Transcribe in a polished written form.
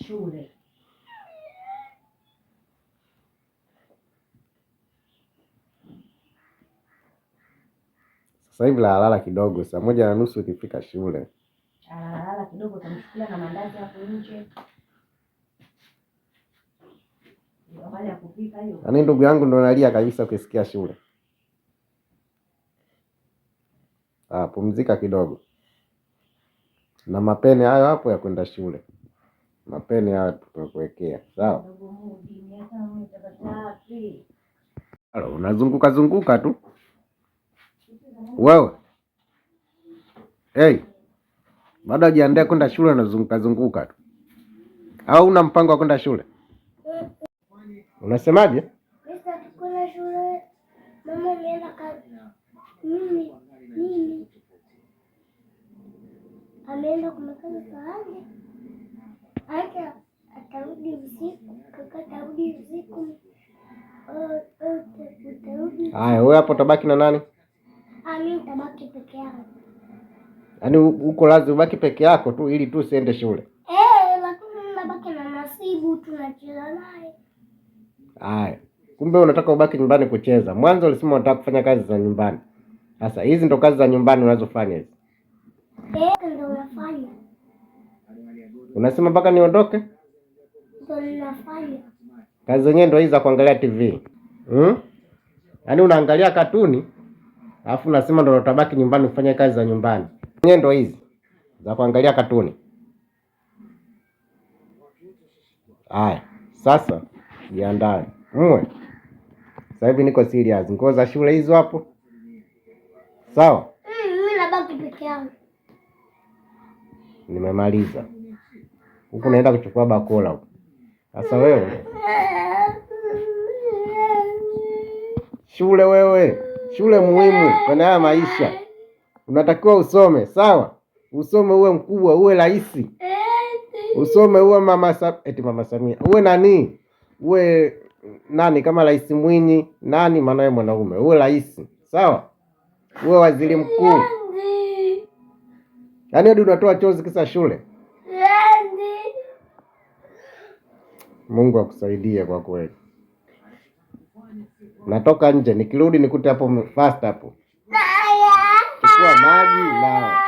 Shule. Sasa hivi lalala kidogo, saa 1:30 ukifika shule. Alalala kidogo, utamchukulia na mandazi hapo nje. Habari ya kupika hiyo. Yaani ndugu yangu ndo nalia kabisa ukisikia shule. Ah, pumzika kidogo. Na mapene hayo hapo ya kwenda shule. Mapene hayo tumekuwekea. Sawa? Ndugu Mudi, miaka 1 tatu. Halo, unazunguka zunguka tu. Wewe. Hey. Bado hujiandaa kwenda shule unazunguka zunguka tu. Au una mpango wa kwenda shule? Unasemaje? Kuna shule mama ameenda mimi ameenda kumekaza sahani. Hata atarudi usiku, kaka atarudi usiku. Utarudi. Haya, wewe hapo utabaki na nani? Mimi nitabaki peke yangu. Yaani uko lazima ubaki peke yako tu ili tu usiende shule. Lakini nabaki na Nasibu tunacheza naye. Haya. Kumbe unataka ubaki nyumbani kucheza. Mwanzo ulisema unataka kufanya kazi za nyumbani. Sasa hizi ndo kazi za nyumbani unazofanya hizi. Ndo nafanya. Unasema mpaka niondoke? Ndo nafanya. Kazi zenyewe ndo hizi za kuangalia TV. Yaani unaangalia katuni alafu unasema ndo utabaki nyumbani kufanya kazi za nyumbani. Zenyewe ndo hizi za kuangalia katuni. Haya, sasa jiandae. Mwe. Sasa hivi niko serious. Nguo za shule hizo hapo. Sawa? Mimi nabaki peke yangu. Nimemaliza. Huku naenda kuchukua bakora huko. Sasa wewe. Shule wewe. Shule muhimu kwenye haya maisha. Unatakiwa usome, sawa? Usome uwe mkubwa, uwe rais. Usome uwe mama eti mama Samia. Uwe nani? Uwe nani kama Rais Mwinyi, nani maana yeye mwanaume. Uwe rais, sawa? Uwe waziri mkuu. Yaani hadi unatoa chozi kisa shule. Mungu akusaidie kwa kweli. Natoka nje, nikirudi nikute hapo fast hapo. Chukua maji na